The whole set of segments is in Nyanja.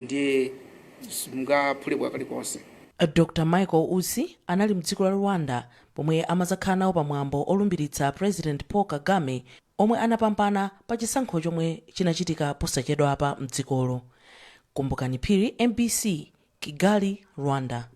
Ndiye simungaphulepo kalikonse. Dr Michael Usi anali mdziko la Rwanda pomwe amazakhala nawo pamwambo olumbiritsa President Paul Kagame omwe anapambana pa chisankho chomwe chinachitika posachedwapa mdzikolo. Kumbukani Phiri, MBC, Kigali, Rwanda.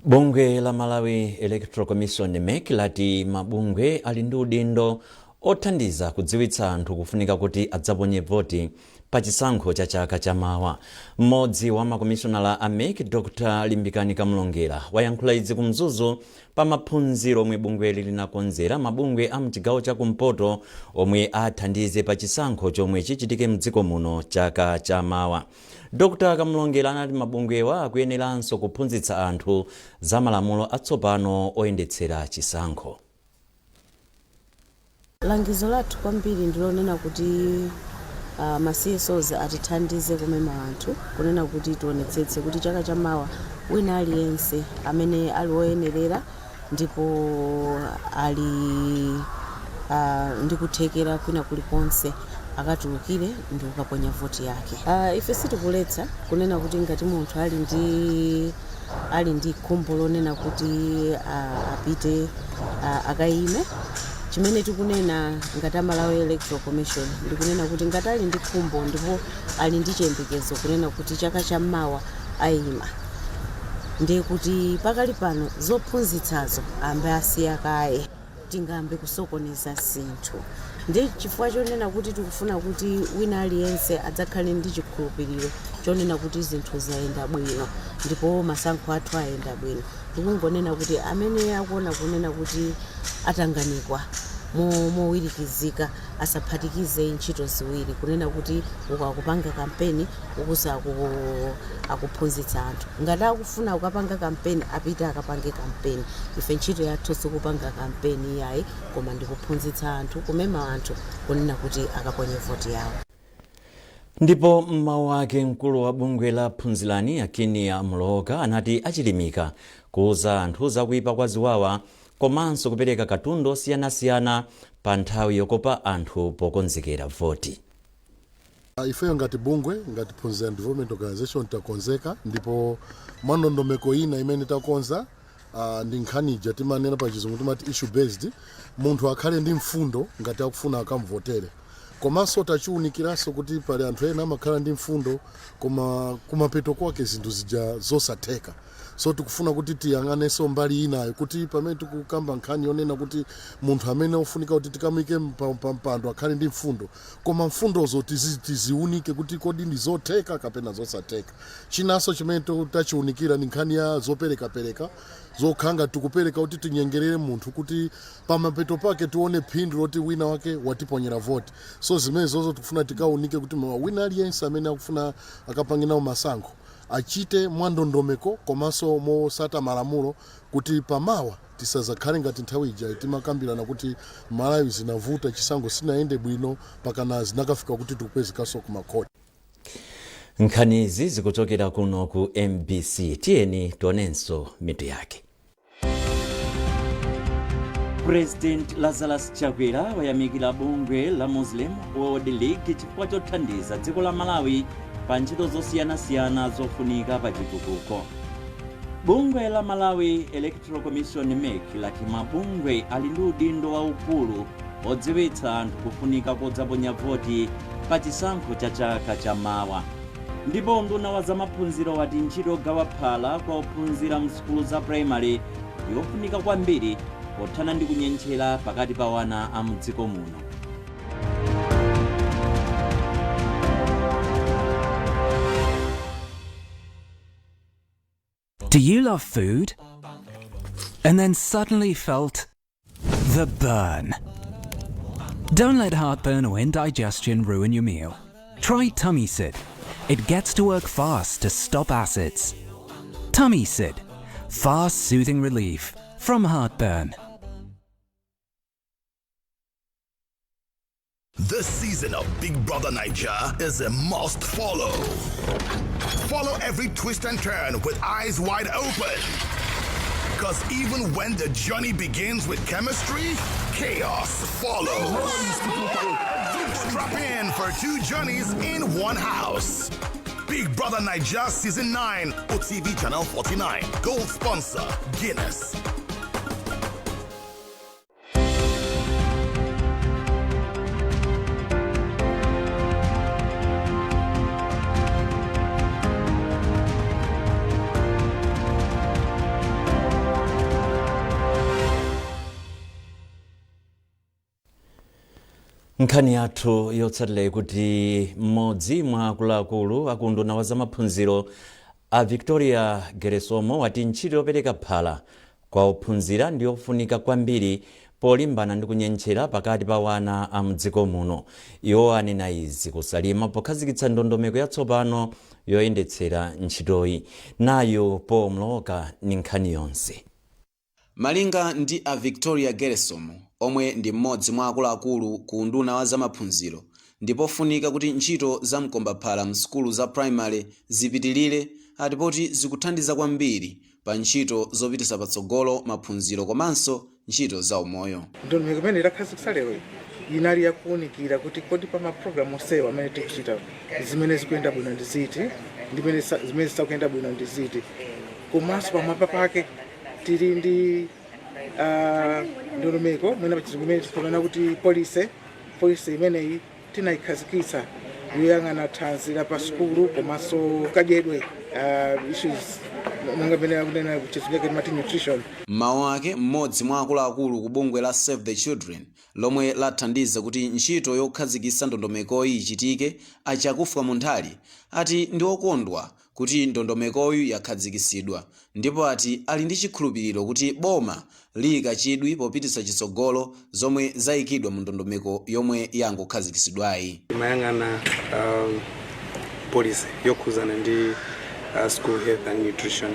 Bungwe la Malawi Electoral Commission, MEC, lati mabungwe ali ndi udindo othandiza kudziwitsa anthu kufunika kuti adzaponye voti pa chisankho cha chaka chamawa. Mmodzi wa makomishonala a MEC, Dr Limbikani Kamlongera, wayankhula izi ku Mzuzu pa maphunziro omwe bungweli linakonzera mabungwe a mchigawo chakumpoto omwe athandize pa chisankho chomwe chichitike mdziko muno chaka chamawa. Dr Kamlongera anati mabungwewa akuyeneranso kuphunzitsa anthu za malamulo atsopano oyendetsera chisankho. Langizo lathu kwambiri ndilonena kuti ma CSOs atithandize kumema anthu, kunena kuti tionetsetse kuti chaka chamawa wina aliyense amene ali woyenerera ndipo ali ndi kuthekera kwina kulikonse akatulukire ndi kukaponya voti yake. Ife sitikuletsa kunena kuti ngati munthu ali ndi khumbo lonena kuti apite akayime. Chimene tikunena ngati a Malawi Electoral Commission ndikunena kuti ngati ali ndi khumbo ndipo ali ndi chiyembekezo kunena kuti chaka chammawa ayima, ndiye kuti pakali pano zophunzitsazo ambe asiya kaye, tingambe kusokoneza zinthu. Ndi chifukwa chonena kuti tikufuna kuti wina aliyense adzakhale ndi chikhulupiriro chonena kuti zinthu zayenda bwino ndipo masankho athu ayenda bwino, tikungonena kuti amene akuona kunena kuti atanganikwa mowirikizika asaphatikize ntchito ziwiri, kunena kuti uku akupanga kampeni, ukuso akuphunzitsa anthu. Ngati akufuna kukapanga kampeni, apite akapange kampeni. Ife ntchito yathu sikupanga kampeni iyayi, koma ndikuphunzitsa anthu, kumema anthu kunena kuti akaponye voti yawo. Ndipo mmawu ake, mkulu wa bungwe la Phunzirani, Akinia Mloka, anati achilimika kuuza anthu zakuipa kwa ziwawa komanso kupereka katundu osiyanasiyana pa nthawi yokopa anthu pokonzekera voti. Ifeyo ngati bungwe, ngati Phunzirani Development Organization, takonzeka, ndipo mwandondomeko ina imene takonza ndi nkhani ija timanena pa Chizungu timati issue based. Munthu akhale ndi mfundo ngati akufuna akamvotere. Komanso tachiwunikiranso kuti pali anthu ena amakhala ndi mfundo koma kumapeto kwake zinthu zija zosatheka. So tikufuna kuti tiyang'anenso mbali inayo, kuti pamene tikukamba nkhani yonena kuti munthu amene ofunika kuti tikamuyike pa mpando akhale ndi mfundo, koma mfundozo tiziunike kuti kodi ndi zotheka kapena zosatheka. Chinanso chimene tachiunikira ndi nkhani ya zoperekapereka, zokhanga tikupereka kuti tinyengerere munthu kuti pamapeto pake tione phindu loti wina wake watiponyera voti. So zimene zozo tikufuna tikaunike kuti wina aliyense amene akufuna akapange nawo masankho achite mwandondomeko komanso mosata malamulo, kuti pamawa tisazakhale ngati nthawi ija timakambirana kuti Malawi zinavuta, chisankho sinayende bwino, pakana zinakafika kuti tikupezekanso kumakhoti. Nkhani izi zikuchokera kuno ku MBC. Tiyeni tionenso mitu yake. President Lazarus Chakwera wayamikira bungwe la Muslim World League chifukwa chothandiza dziko la Malawi pa ntchito zosiyanasiyana zofunika pa chitukuko. Bungwe la Malawi Electoral Commission, MEC, lati mabungwe ali ndi udindo waukulu odziwitsa anthu kufunika kodzaponya voti pa chisankho cha chaka chamawa. Ndipo nduna wa zamaphunziro wati ntchito yogawa phala kwa ophunzira msukulu za primary yofunika kwambiri pothana ndi kunyentchera pakati pa wana a mdziko muno. Do you love food? And then suddenly felt the burn? Don't let heartburn or indigestion ruin your meal. Try Tummy Sid. It gets to work fast to stop acids. Tummy Sid. Fast soothing relief from heartburn. This season of Big Brother Naija is a must follow. Follow every twist and turn with eyes wide open. Because even when the journey begins with chemistry, chaos follows. Strap in for two journeys in one house. Big Brother Naija Season 9, OTV Channel 49. Gold sponsor, Guinness. Nkhani yathu yotsatira ikuti mmodzi mwa akuluakulu akunduna wa zamaphunziro a Victoria Geresomo wati ntchito yopereka phala kwa ophunzira ndi yofunika kwambiri polimbana ndi kunyentchera pakati pa wana a mdziko muno. Iwo anena izi kuSalima pokhazikitsa ndondomeko yatsopano yoyendetsera ntchitoyi. Nayo Pomloka ni nkhani yonse. Malinga ndi a Victoria Geresom, omwe ndi mmodzi mwa akuluakulu ku unduna wa zamaphunziro, ndipofunika kuti ntchito za mkombaphala msukulu za primary zipitilire, atipoti zikuthandiza kwambiri pa ntchito zopititsa patsogolo maphunziro komanso ntchito za umoyo. Ndondomeko imene itakhazikitsa lero inali yakuwunikira kuti kodi pa mapulogalamu onsewa amene tikuchita, zimene zikuyenda bwino ndi ziti, ndi zimene zisakuyenda bwino ndi ziti. Komanso pamwamba pake tili ndi ndondomeko, mwina pachizungu imene tikunena kuti policy. Policy imeneyi tinayikhazikitsa yoyang'ana thanzi la pa sukulu komanso kadyedwe, issues monga pene akunena kuchizungu chake timati nutrition. Mmawu ake, mmodzi mwa akuluakulu ku bungwe la Save the Children lomwe lathandiza kuti ntchito yokhazikitsa ndondomekoyi ichitike, Achakufa Munthali, ati ndi okondwa kuti ndondomekoyi yakhazikitsidwa, ndipo ati ali ndi chikhulupiriro kuti boma liyika chidwi popititsa chitsogolo zomwe zayikidwa mu ndondomeko yomwe yangokhazikitsidwayi. Timayang'ana policy yokhuzana ndi school health and nutrition.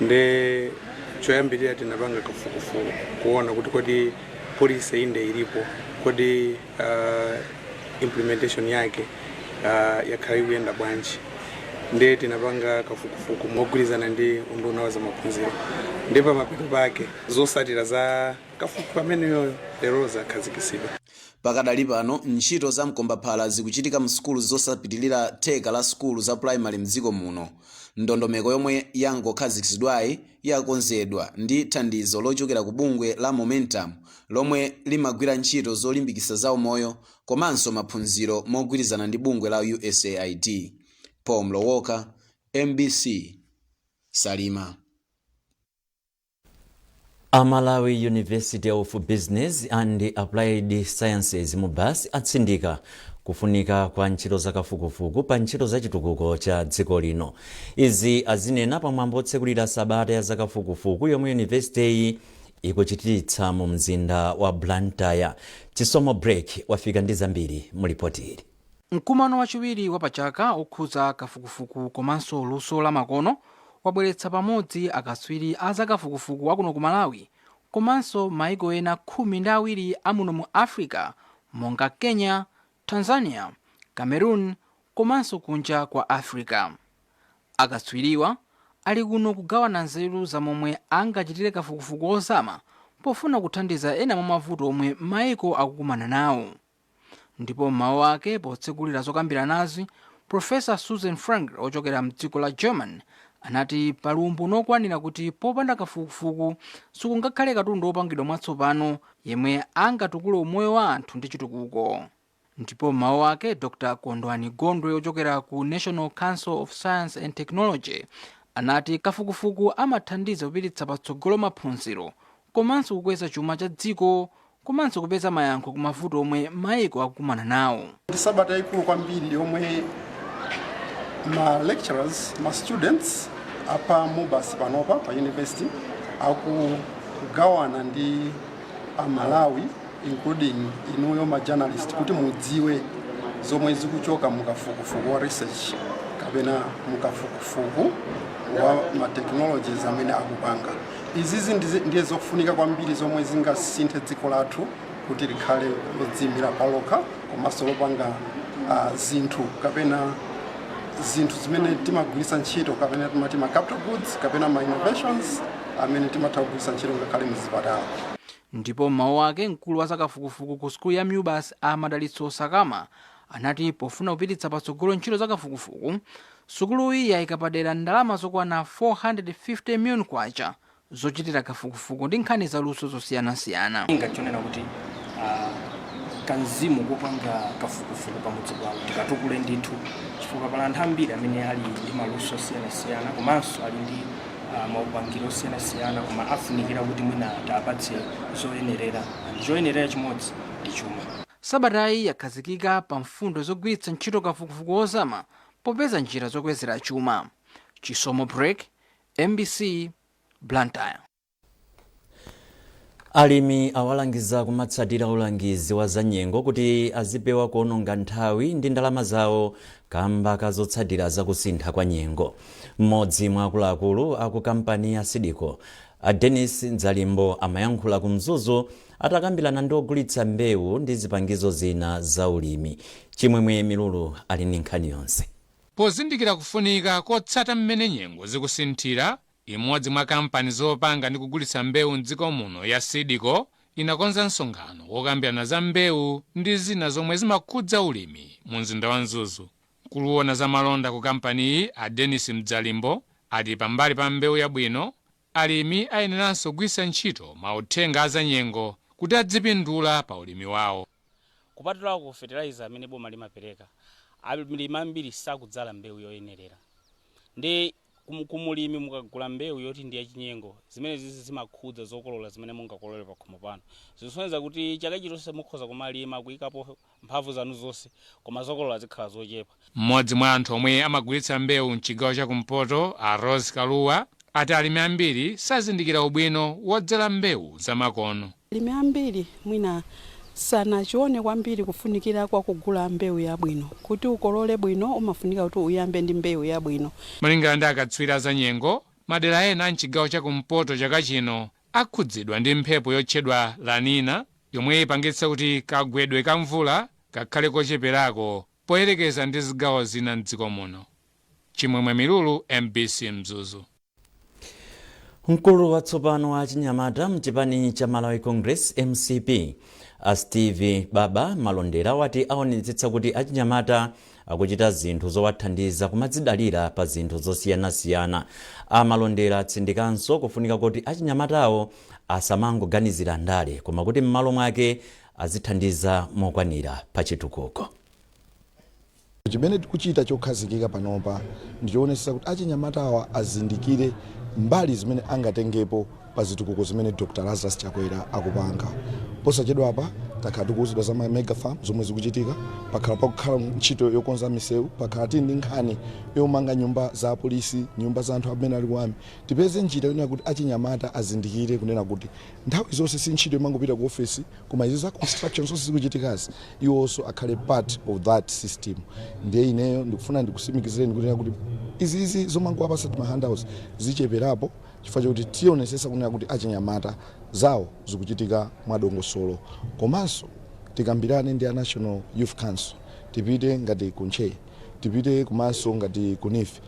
Nde choyambirira tinapanga kafukufuku kuona kuti kodi policy inde ilipo, kodi implementation yake yakhala ikuyenda bwanji? Nde tinapanga kafukufuku mogwirizana ndi unduna wa zamaphunziro, ndi pamapeto pake zotsatira za kafukufuku ameneyoyo lero zakhazikitsidwa. Pakadali pano ntchito za mkombaphala zikuchitika msukulu zosapitilira theka la sukulu za primary mdziko muno. Ndondomeko yomwe yangokhazikitsidwayi yakonzedwa ndi thandizo lochokera ku bungwe la Momentum lomwe limagwira ntchito zolimbikitsa zaumoyo komanso maphunziro mogwirizana ndi bungwe la USAID. Paul Mlowoka, MBC, Salima. Amalawi University of Business and Applied Sciences, MUBAS, atsindika kufunika kwa ntchito zakafukufuku pa ntchito za chitukuko cha dziko lino. Izi azinena pamwambo otsekulira sabata ya zakafukufuku yomwe yunivesiteyi ikuchititsa mu mzinda wa Blantyre. Chisomo Break wafika ndi zambiri mu ripoti ili. Mkumano wachiwiri wapachaka okhudza kafukufuku komanso luso la makono wabweretsa pamodzi akatswiri a zakafukufuku akuno ku Malawi komanso maiko ena 12 amuno mu Africa monga Kenya, Tanzania, Cameroon komanso kunja kwa Africa. Akatswiriwa ali kuno kugawana nzeru za momwe angachitire kafukufuku ozama pofuna kuthandiza ena mwa mavuto omwe maiko akukumana nawo. Ndipo m'mawu ake potsekulira zokambiranazi, Profesa Susan Frank ochokera mdziko la German anati pali umboni okwanira kuti popanda kafukufuku sikungakhale katundu wopangidwa mwatsopano yemwe angatukule umoyo wa anthu ndi chitukuko. Ndipo m'mawu ake, Dr Kondwani Gondwe ochokera ku National Council of Science and Technology anati kafukufuku amathandiza kupititsa patsogolo maphunziro komanso kukweza chuma cha dziko komanso kupeza mayankho ku mavuto omwe maiko akukumana nawo. Ndi sabata yayikulu kwambiri yomwe ma lecturers, ma students apa MUBAS panopa pa university akugawana ndi Amalawi, including inuyo ma journalist, kuti mudziwe zomwe zikuchoka mukafukufuku wa research kapena mukafukufuku wa ma technologies amene akupanga. Izizi ndiye zofunika kwambiri zomwe zingasinthe dziko lathu kuti likhale lodziyimira palokha komanso lopanga zinthu kapena zinthu zimene timagwiritsa ntchito kapena timati ma capital goods kapena ma innovations amene timatha kugwiritsa ntchito ngakhale mzipatala. Ndipo m'mawu ake, mkulu wa zakafukufuku ku sukulu ya MUBAS a Madalitso Sakama Anati pofuna kupititsa patsogolo ntchito za kafukufuku, sukuluyi yayika padera ndalama zokwana 450 million kwacha zochitira kafukufuku ndi nkhani zaluso zosiyanasiyana. Inga chonena kuti kanzimu kopanga kafukufuku pamudzi pano tikatukule ndithu, chifukwa pala anthu ambiri amene ali ndi maluso osiyanasiyana komanso ali ndi maupangiro osiyanasiyana, koma afunikira kuti mwina tiapatse zoyenerera, and choyenerera chimodzi ndi chuma. Sabatayi yakhazikika pa mfundo zogwiritsa ntchito kafukufuku wozama popeza njira zokwezera chuma. Chisomo Break, MBC, Blantyre. Alimi awalangiza kumatsatira ulangizi wa zanyengo kuti azipewa kuononga nthawi ndi ndalama zawo kamba kazotsatira zakusintha kwa nyengo. Mmodzi mwa akuluakulu aku kampani ya Seed Co, a Denis Nzalimbo, amayankhula ku Mzuzu atakambirana ndi ogulitsa mbewu ndi zipangizo zina za ulimi. Chimwemwe Milulu ali ndi nkhani yonse. Pozindikira kufunika kotsata mmene nyengo zikusinthira, imodzi mwa kampani zopanga ndi kugulitsa mbewu mdziko muno ya Seed Co inakonza msonkhano wokambirana za mbewu ndi zina zomwe zimakhudza ulimi mu mzinda wa Mzuzu. Mkulu za malonda ku kampaniyi, a Denis Mdzalimbo, ati pambali pa mbewu yabwino, alimi ayeneranso kugwiritsa ntchito mauthenga azanyengo kuti adzipindula pa ulimi wawo. Kupatulako fertilizer amene boma limapereka, alimi ambiri sakudzala mbewu yoyenerera. Ndi kumulimi mukagula mbewu yoti ndi yachinyengo, zimene zizi zimakhudza zokolola zimene mungakolole pakhomo pano. Zisonyeza kuti chaka chilonse mukhoza kumalima, kuyikapo mphamvu zanu zonse, koma zokolola zikhala zochepa. Mmodzi mwa anthu omwe amagulitsa mbewu mchigawo chakumpoto, a Rose Kaluwa, ati alimi ambiri sazindikira ubwino wodzala mbewu zamakono. Alimi ambiri mwina sanachione kwambiri kufunikira kwa kugula mbewu yabwino. Kuti ukolole bwino umafunika kuti uyambe ndi mbewu yabwino. Malingana ndi akatswiri azanyengo, madera ena a mchigawo chakumpoto chaka chino akhudzidwa ndi mphepo yotchedwa La Nina, yomwe ipangitsa kuti kagwedwe ka mvula kakhale kocheperako poyerekeza ndi zigawo zina mdziko muno. Chimwemwe Milulu, MBC, Mzuzu. Mkulu watsopano wa chinyamata mchipani cha Malawi Congress, MCP, a Steve Baba Malondera, wati aonetsetsa kuti achinyamata akuchita zinthu zowathandiza kumadzidalira pa zinthu zosiyanasiyana. A Malondera atsindikanso kufunika kuti achinyamatawo asamangoganizira ndale, koma kuti m'malo mwake azithandiza mokwanira pa chitukuko. Chimene tikuchita chokhazikika panopa ndichoonetsetsa kuti achinyamatawa azindikire mbali zimene angatengepo pa zitukuko zimene Dr Lazarus Chakwera akupanga. Posachedwapa takhala tikuwuzidwa za ma mega farm zomwe zikuchitika, pakhala pakukhala ntchito yokonza misewu, pakhala tili ndi nkhani yomanga nyumba za apolisi, nyumba za anthu amene ali ku army. Tipeze njira yonena kuti achinyamata azindikire kunena kuti nthawi zonse si ntchito imangopita ku ofesi, koma izi za construction zonse zikuchitikazi iwonso akhale part of that system. Ndiye ineyo ndikufuna ndikusimikizireni kunena kuti izizi zomangowapasa ma handouts zicheperapo, chifukwa chokuti tionesesa kunena kuti achinyamata zawo zikuchitika mwadongosolo. Komanso tikambirane ndi a National Youth Council, tipite ngati ku Ntcheu, tipite komanso ngati ku NEEF,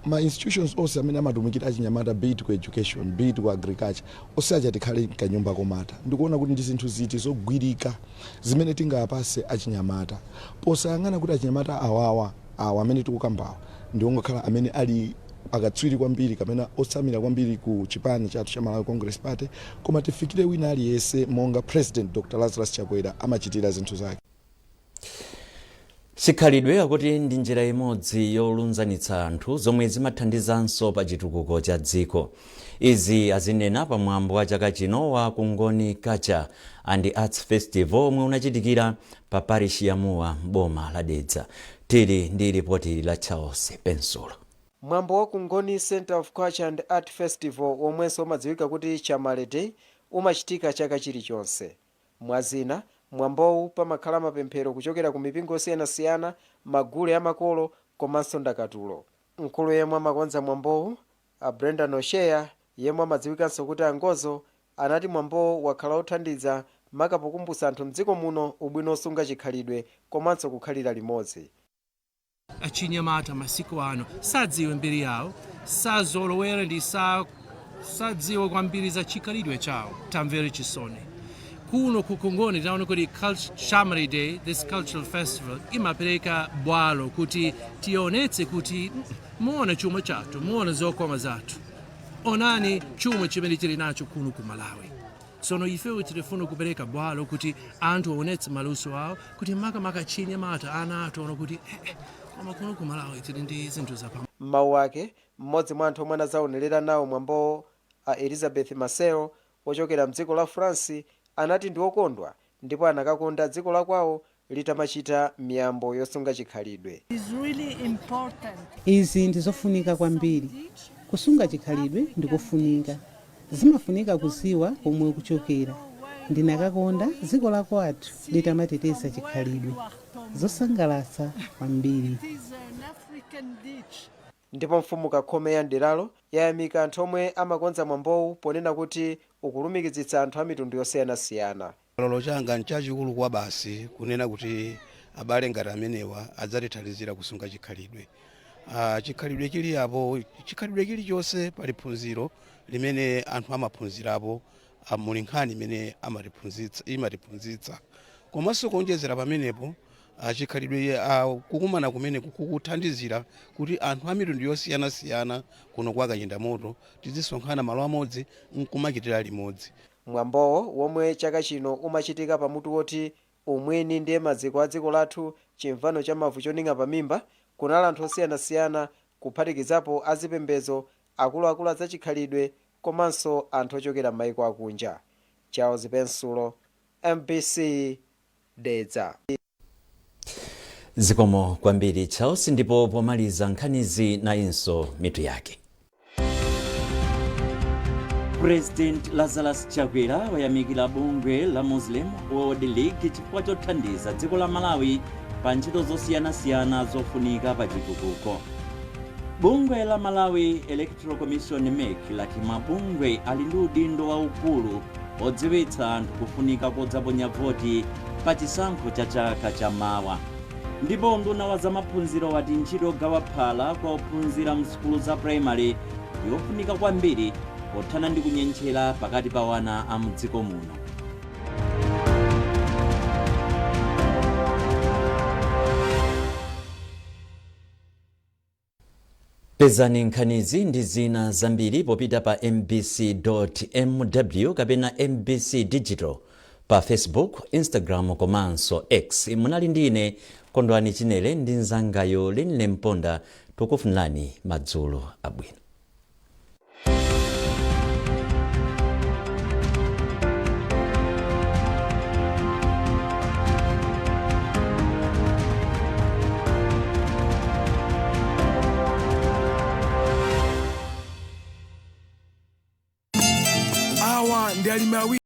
ma institutions onse amene amatumikira achinyamata, be it ku education, be it ku agriculture, onse aja tikhale kanyumba komata ndikuona kuti ndi zinthu ziti zogwirika zimene tingapase achinyamata, posayang'ana kuti achinyamata awawa, awa amene tikukambawa, ndi ongokhala amene ali akatswiri kwambiri kapena otsamira kwambiri ku chipani chathu cha Malawi Congress Party, koma tifikire wina aliyense monga President Dr Lazarus Chakwera amachitira zinthu zake. Chikhalidwe akuti ndi njira imodzi yolunzanitsa anthu zomwe zimathandizanso pa chitukuko cha dziko. Izi azinena pamwambo wa chaka chino wa Kungoni Culture and Arts Festival omwe unachitikira pa parish ya Muwa m'boma la Dedza. Tili ndi ripoti la Charles Pensulo. Mwambo wa Kungoni Center of Culture and Art Festival, womwenso umadziwika kuti Chamale Day, umachitika chaka chilichonse. Mwazina, mwambowu pamakhala mapemphero kuchokera ku mipingo osiyanasiyana, magule amakolo komanso ndakatulo. Mkulu yemwe amakonza mwambowu, a Brendan O'Shea, yemwe amadziwikanso kuti Angozo, anati mwambowu wakhala othandiza maka pokumbutsa anthu mdziko muno ubwino osunga chikhalidwe komanso kukhalira limodzi. Achinyamata masiku ano sadziwa mbiri yawo, sazolowera ndi sadziwa kwambiri za chikhalidwe chawo. Tamvera chisoni. Kuno ku Kungoni taona kuti Shamari Day, this cultural festival, imapereka bwalo kuti tionetse kuti muone chuma chathu, muone zokoma zathu, onani chuma chimene tili nacho kuno ku Malawi. Sono ifewo tilifuna kupereka bwalo kuti anthu aonetse maluso awo, kuti makamaka chinyamata, ana athu aone kuti koma kuno ku Malawi tili ndi zinthu zapamwamba. M'mawu ake, mmodzi mwa anthu omwe anadzaonerera nawo mwambowo, a Elizabeth Marcel ochokera mdziko la France, anati ndi okondwa ndipo anakakonda dziko la kwawo litamachita miyambo yosunga chikhalidwe. Izi ndizofunika kwambiri. Kusunga chikhalidwe ndikofunika. Zimafunika kuziwa komwe kuchokera. Ndinakakonda dziko la kwathu litamateteza chikhalidwe. Zosangalatsa kwambiri. Ndipo mfumu Kakhome ya mderalo yayamika anthu omwe amakonza mwambowu ponena kuti ukulumikizitsa anthu a mitundu yosiyanasiyana. Lolo changa nchachikulu kwa basi kunena kuti abale ngati amenewa adzatithandizira kusunga chikhalidwe. Chikhalidwe chili apo, chikhalidwe chilichonse pali phunziro limene anthu amaphunzirapo, muli nkhani imene imatiphunzitsa. Komanso kuonjezera pamenepo, chikhalidwe, kukumana kumene kukuthandizira kuti anthu a mitundu yosiyanasiyana kuno kwa Kachindamoto tizisonkhana malo amodzi nkumachitira limodzi. Mwambowo, womwe chaka chino umachitika pamutu woti "Umwini ndiye maziko a dziko lathu, chimvano cha mavu choning'a pamimba", kunali anthu osiyanasiyana kuphatikizapo azipembedzo, akuluakulu azachikhalidwe komanso anthu ochokera m'mayiko akunja. Charles Pensulo, MBC, Dedza. Zikomo kwambiri, Charles. Ndipo pomaliza nkhanizi, nayinso mitu yake. President Lazarus Chakwera wayamikira bungwe la Muslim World League chifukwa chothandiza dziko la Malawi pa ntchito zosiyanasiyana zofunika pa chitukuko. Bungwe la Malawi Electoral Commission, MEC, lati mabungwe ali ndi udindo waukulu odziwitsa anthu kufunika kodzaponya voti pa chisankho cha chaka chamawa. Ndipo nduna wa zamaphunziro wati ntchito yogawa phala kwa ophunzira msukulu za primary yofunika kwambiri pothana ndi kunyentchera pakati pa wana a mdziko muno. Pezani nkhanizi ndi zina zambiri popita pa mbc.mw kapena MBC Digital pa Facebook, Instagram komanso X. Munali ndi ine Kondwani Chinele ndi mzangayo Linle Mponda. Tikufunirani madzulo abwino. Awa ndi alimi awiri.